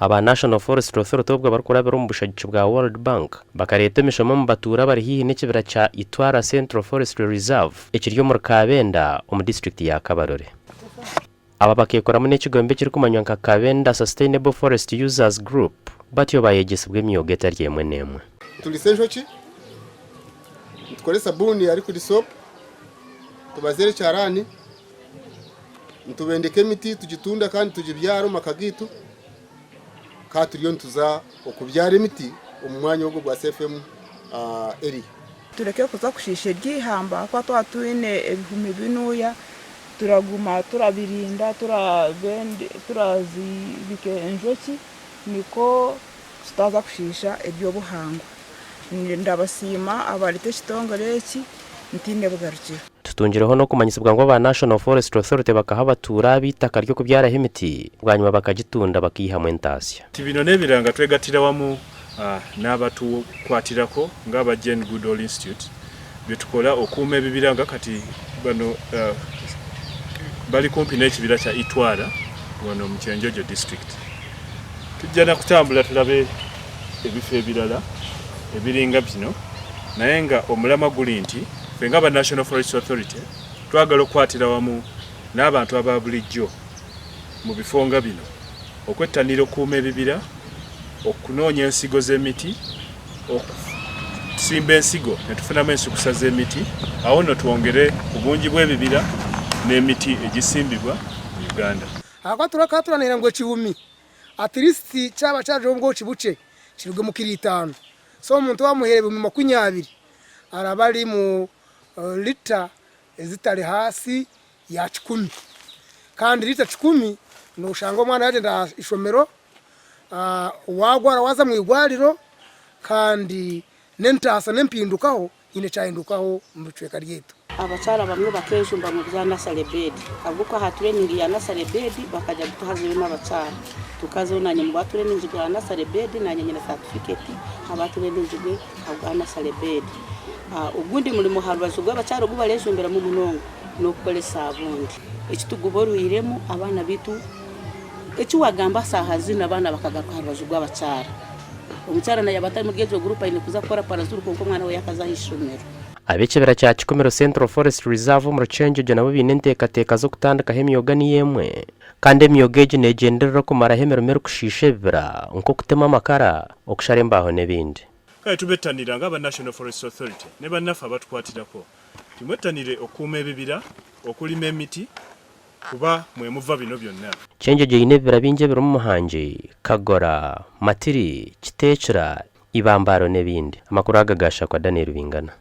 Aba National Forestry Authority obwo barikurabira omu bushagiki bwa World Bank bakareeta emishomo omu batuura abari haihi n'ekibira kya Itwara Central Forestry Reserve ekiri omuri Kabenda omu disiturikiti ya Kabarole. Aba bakeekoramu n'ekigombe ekirikumanywa nka Kabenda Sustainable Forest Users Group batyo baayegyesibwa emyoga etari emwe n'emwe. Nituriisa enjoki, nitukora esabuuni ya liquid soap, tubaziira ekyaraani, nitubendeka emiti tugitunda kandi tugibyara omu maka gaitu kandi turiyo nituza okubyara emiti omu mwanya ogu ogwa CFM area. Tureke kuza kushiisha ery'eihamba ahakuba twaba twine ebihumi binuya turaguma turabirinda turazibika enjoki nikwo tutaza kushiisha eby'obuhangwa. Ndabasiima abareta ekitongore eki ntaine bugarukiro. Tutungireho n'okumanyisibwa ngu aba National Forestry Authority bakaha abatuura aba eitaka ry'okubyaraho emiti bwanyima bakagitunda bakaihamu entaasya. Nti bino n'ebiranga twegatira wamu n'abatukwatirako ng'aba Jane Goodall Institute byetukora okuuma ebibira nga kati bano bali kumpi n'ekibira kya Itwara wano mu Kyenjojo district. Tujja na kutambula tulabe ebifo ebirala ebiringa bino naye nga omulamwa guli nti ffe nga aba National Forest Authority twagala okukwatira wamu n'abantu aba bulijjo mu bifo nga bino okwettanira okukuuma ebibira, okunoonya ensigo z'emiti, okusimba ensigo ne tufunamu ensukusa z'emiti awo nno twongere ku bungi bw'ebibira n'emiti egisimbibwa mu Uganda. Ahakuba turaka turanira ngu ekihumi at least kyaba kyarugireho obwoki bukye kirugemu kiro itano. So omuntu wamuheera ebihumi makunyabiri araba ari mu lita ezitari hasi ya kikumi. Kandi lita kikumi noshanga omwana yagyenda aha ishomero, wagwara waza omu irwariro kandi n'entaasa n'empindukaho haine ekyahindukaho omu bicweka byaitu. Abakyara abamwe bakejumba omu bya nursery bed ahabw'okuba aha training ya nursery bed bakagira ngu tuhazeyo n'abakyara. Tukazayo nanye omu ba training bwa nursery bed nanye nyine certificate aha ba training ahabwa nursery bed. Ogundi murimo aha rubaju rw'abakyara ogu barejumbiramu munonga n'okukora esabuuni. Eki tuguborwiremu abaana baitu eki wagamba saaha zinu abaana bakagaruka aha rubaju rw'abakyara. Omukyara na yaba atari muri egyo gurupu aine kuza kukora parazuru kwonka omwana we akaza aha ishomero. Ab'ekibira kya Kikumiro Central Forest Reserve omuri Kyenjojo nabo baine enteekateeka z'okutandikaho emyoga niyo emwe. Kandi emyoga egi neegyenderera okumaraho emirimo erikushiisha ebibira nk'okutema amakara, okushara embaaho n'ebindi. Kale tubettanira nga aba National Forest Authority ne bannaffe abatukwatirako nti mwettanire okukuuma ebibira, okulima emiti kuba mwe muva bino byonna. Kyenjojo eine ebibira bingi ebirimu Muhangi, Kagora, Matiri, Kiteekira, Ibambaro n'ebindi. Amakuru aga gaashakwa Daniel Bingana.